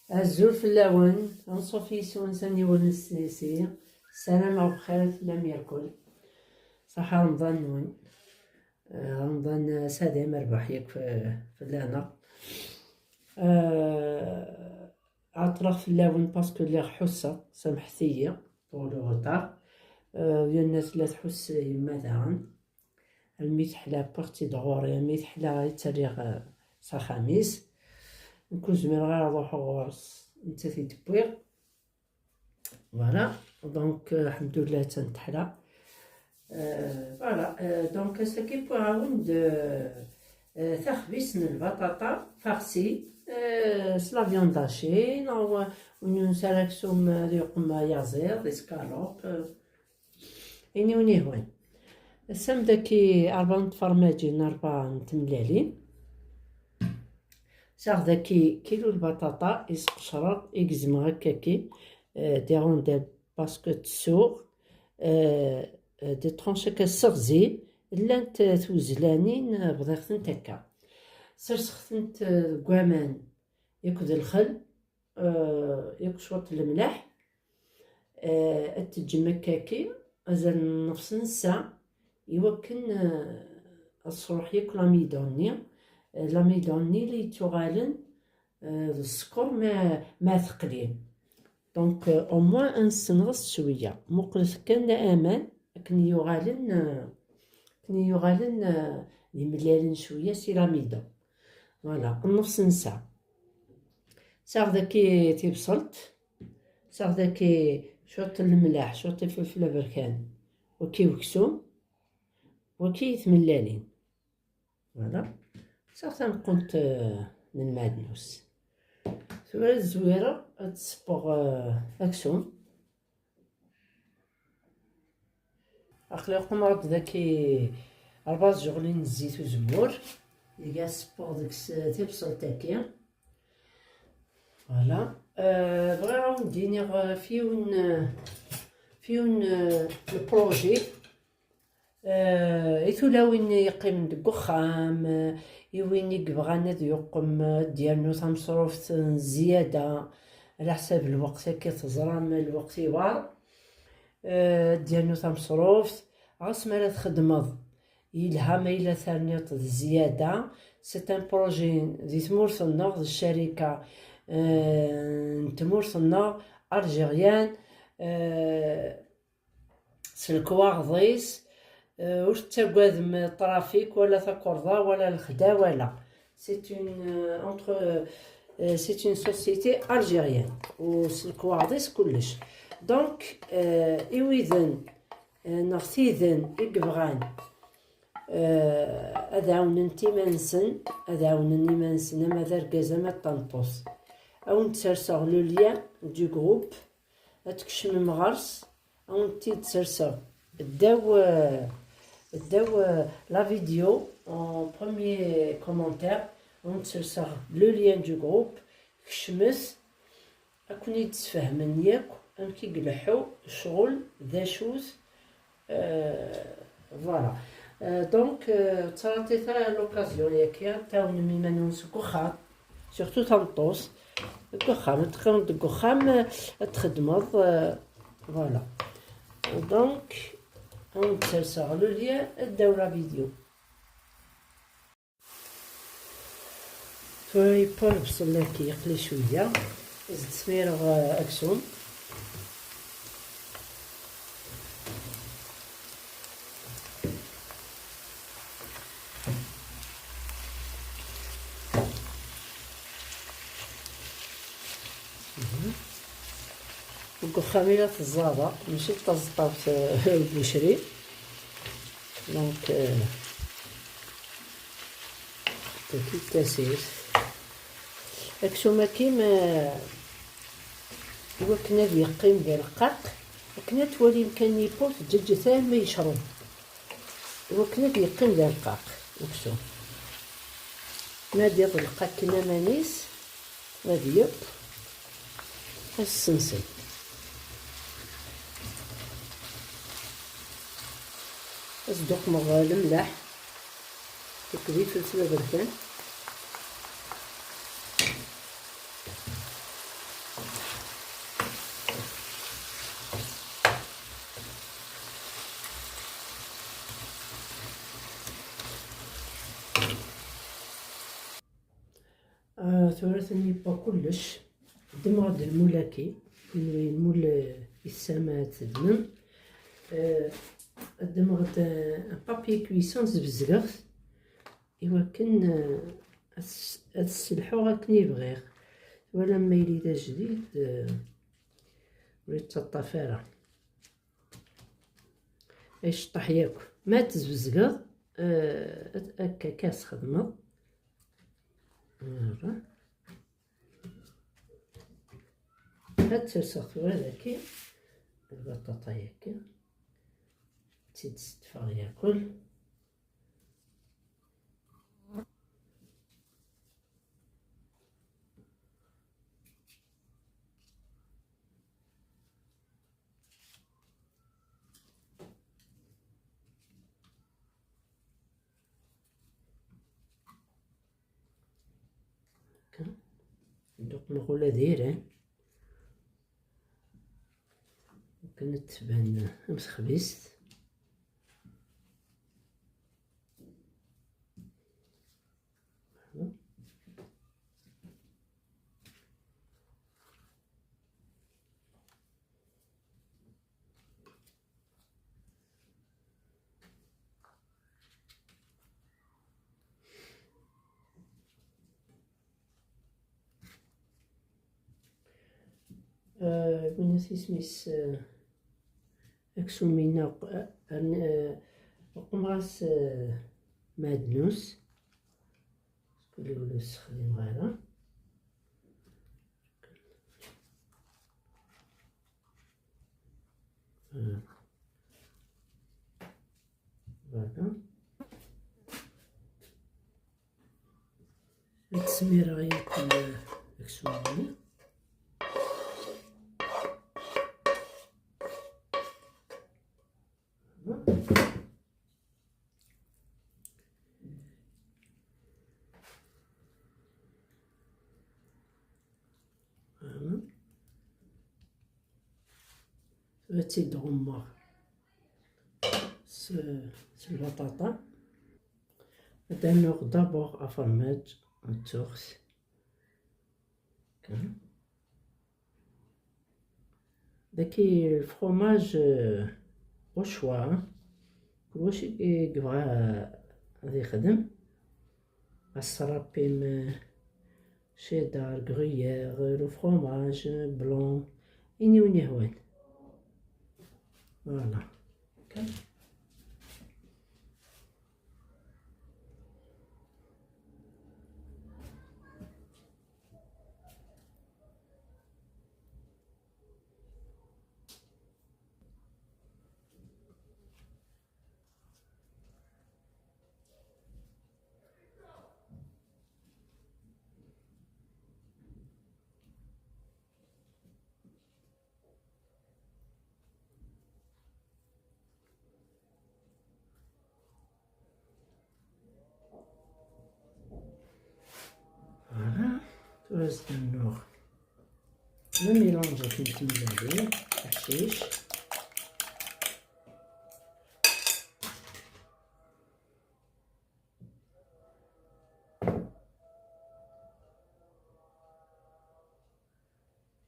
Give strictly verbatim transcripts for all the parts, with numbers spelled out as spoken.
Azul fell-awen, anṣuf yis-wen s aniwel n snisi. Ssarameɣ bxir a tellam irkul. Ṣaḥa Remḍan-nwen. Eh, Remḍan, eh, s-, ad imerbeḥ yakk, eh, fell-aneɣ. Eh, ɛeṭṭleɣ fell-awen parce que lliɣ ḥusseɣ, samḥet-iyi pour le retard. Eh, yal nna tella tḥuss yemma daɣen. Almi teḥla, wwiɣ-tt-id ɣur-i, almi teḥla i tt-rriɣ, eh, s axxam-is. Nekk ur zmireɣ ara ad ruḥeɣ ɣur-s, nettat i d-wwiɣ. Voilà, donc, euh, lḥemdullah, attan teḥla. Euh, voilà, euh, donc, ass-agi wwiɣ-awen-d, euh, euh, taxbizt n lbaṭaṭa farcie, euh, s la viande hachée, neɣ, euh, win yusan aksum, euh, ad yeqqim ayaziḍ, escalope, euh, ayen i wen-yehwan. Ass-a, am daki rebɛa n tfermajin, rebɛa n tmellalin. Sɛiɣ daki kilu lbaṭaṭa, i sqecreɣ, i gezmeɣ akkaki, euh, des rondelles, parce que tsuɣ, euh, euh, des tranches akka sseɣzi, llant, euh, twezlanin, euh, bḍiɣ-tent akka. Serseɣ-tent, euh, deg waman, akked lxel, euh, yakk cwiṭ n lemleḥ. Euh, ad teǧǧem akkaki azal n nnefs n ssaɛa, iwakken, euh, ad tesruḥ yakk l'amidon-nni. Euh, l'amidon-nni la yettuɣalen, euh, d sskeṛ ma, ma teqli. Donc, euh, au moins ad nessenɣes cwiya. Muqlet kan aman akken yuɣalen, euh, akken yuɣalen, euh, d imellalen cwiya si l'amidon. Voilà, nnefs n ssaɛa. Sɛiɣ daki tibṣelt, sɛiɣ daki cwiṭ n lemleḥ, cwiṭ n ifelfel aberkan, waki weksum, waki tmellalin. Voilà. Sɛiɣ tameqqunt, euh, n lmeɛdnus. Tura ad zwireɣ, ad d-ssewweɣ, euh, aksum. Aql-i qqumeɣ-d daki rebɛa tjeɣlin n zzit uzemmur. Iga ssewweɣ deg-s tibṣelt-agi. Voilà. Euh, bɣiɣ ad wen-d-iniɣ, euh, f yiwen, euh, f yiwen, euh, lpṛuji. Euh, i tulawin yeqqimen deg uxxam, euh, i win i yebɣan ad yuqem, euh, ad d-yernu tamesruft n zzyada, ɛla ḥsab lweqt akka teẓram lweqt iwar. Euh, ad d-yernu tamesruft, ɣas mi ara txedmeḍ yelha, ma yella terniḍ d zzyada. C'est un projet di tmurt-nneɣ, d ccarika, euh, n tmurt-nneɣ, algérienne, euh, s lekwaɣeḍ-is, euh, ur tettagadem ṭrafik wala takerḍa wala lexda wala. C'est une, euh, entre, euh, c'est une société algérienne. U s lekwaɣeḍ-is kullec. Donc, euh, i widen, euh, neɣ tiden i yebɣan, euh, ad ɛawnent iman-nsen, ad ɛawnen iman-nsen ama d argaz ama d tameṭṭut. Ad wen-d-serseɣ le lien du groupe, ad tkecmem ɣer-s, ad wen-t-id-serseɣ ddaw, euh, ddaw, euh, la vidéo, en premier commentaire, ad wen-d-serseɣ le lien du groupe, kecmet, ad ken-id-sfehmen yakk amek i ileḥḥu ccɣel, d acu-t, euh, voilà. Euh, donc, euh, ttṛaṭit ara l'occasion-yaki, ad tɛawnem iman-nwen seg uxxam, surtout tameṭṭut, deg uxxam, ad teqqimeḍ deg uxxam, euh, ad txedmeḍ, euh, voilà. Donc, ad wen-d-serseɣ le lien ddaw la vidéo. Tura yewwa lebṣel-agi, yeqli cwiya, ad d-smireɣ, eh, aksum. Mhm. Deg uxxam i la teẓẓaḍa, mačči d taẓeṭṭaft, eh, n ucri. Donc, euh, Tagi d tasirt. Aksum-agi, ma, iwakken ad yeqqim d arqaq, akken ad twalim kan yiwet teǧǧeǧǧet armi yecreb. Iwakken ad yeqqim d arqaq, aksum. Ma ad iḍleq akken aman-is, ad yeww, ad s-sensen. Ad s-d-uqmeɣ lemleḥ akked ifelfel aberkan. Tura atan yewwa kullec. Ddmeɣ-d lmul-agi, kenwi lmul, eh, yessama ad tedmem. Eh, ddmeɣ-d, eh, un papier cuisson, zbezgeɣ-t i wakken, eh, ad s-, ad sselḥuɣ akken i bɣiɣ. Twalam ma yili d ajdid, eh, ur yettaṭṭaf ara. Iceṭṭeḥ yakk. Ma tezbezgeḍ, eh, akka, akka tesxedmeḍ. Voilà. Ad terseɣ tura daki lbaṭaṭa-yagi. Tt-id-setfeɣ yakk. Akka. Donc, ma ɣula d iran. Akken ad tban am texbizt. Eh, win-as isem-is, eh, aksum-inna, eh, rn-, eh, uqmeɣ-as, eh, maɛdnus. Ur sexdimeɣ ara. Voilà. Ad smireɣ yakk aksum-nni. Ad tt-id-ɣummeɣ s, s lbaṭaṭa. Ad d-rnuɣ d'abord afermaj n tsuɣt. Daki lefromaj, euh, au choix. Kul wacu i yebɣa ad yexdem. Aṣrapim, cheddar, gruyère, le fromage blanc, ayen i wen-yehwan. Voilà. Voilà, tura ad s-d-rnuɣ le mélange akken tmellalin, aḥcic.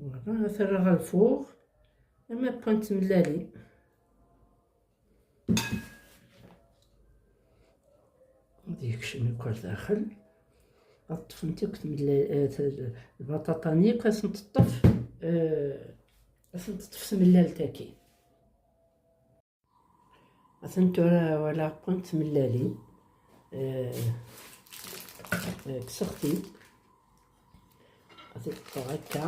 Voilà, ad t-rreɣ ɣer lfur ama d point tmellalin. Ad yekcem akk ar daxel. Ad ṭṭfent akk tmella-, eh, t-, lbaṭaṭa-nni akk ad tent-teṭṭef, eh, ad tent-teṭṭef tmellalt-agi. Atan tura walaɣ point tmellalin. Eh, eh, kkseɣ-t-id. Ad t-ṭṭfeɣ akka.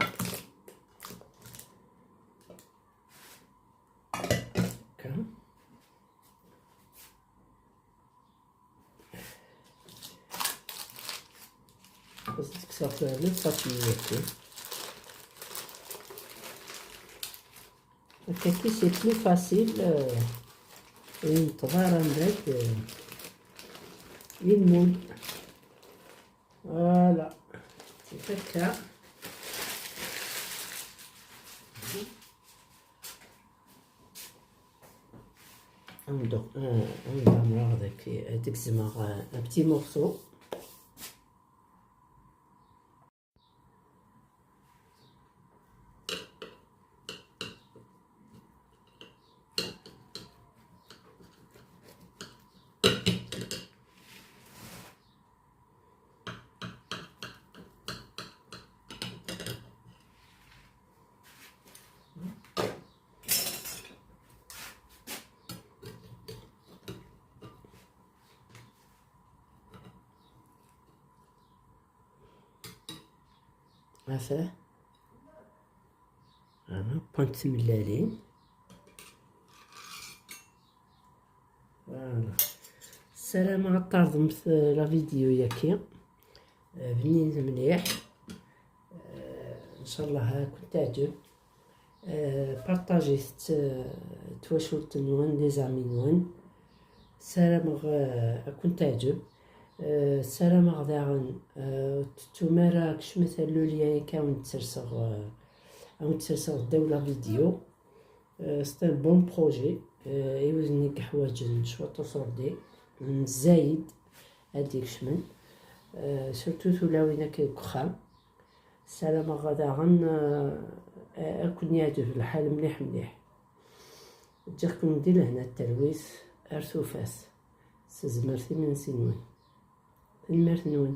Akka. Ad kkseɣ le papier-agi. Akkagi, c'est plus facile, euh, ur neṭṭeḍ ara mrak, euh, i lmul. Voilà. C'est ça. Ad d-, euh, ad d-ɛemmreɣ daki, ad d-gezmeɣ, euh, un petit morceau. Ata. Voilà, pant tmellalin. Voilà. Ssarameɣ ad terḍemt, eh, la vidéo-yaki. Eh, bnin mliḥ. Eh, ncallah ad kent-teɛǧeb. Eh, partajit, eh, twacult-nwen, les amis-nwen. Ssarameɣ, eh, ad kent-teɛǧeb. Eh, ssarameɣ daɣen, eh, ur tettum ara, kecmet ar le lien akka awen-d-serseɣ, eh, awen-d-serseɣ ddaw la vidéo. Eh, c'est un bon projet. Eh, i widen i yeḥwaǧen cwiṭ uṣurdi, nzayed ad d-ikecmen. Eh, surtout tulawin akka deg uxxam. Ssarameɣ daɣen, eh, ad ken-yeɛǧeb lḥal mliḥ mliḥ. Ǧǧiɣ-ken di lehna d talwit ar tufat. S tezmert imensi-nwen. Tanemmirt-nwen.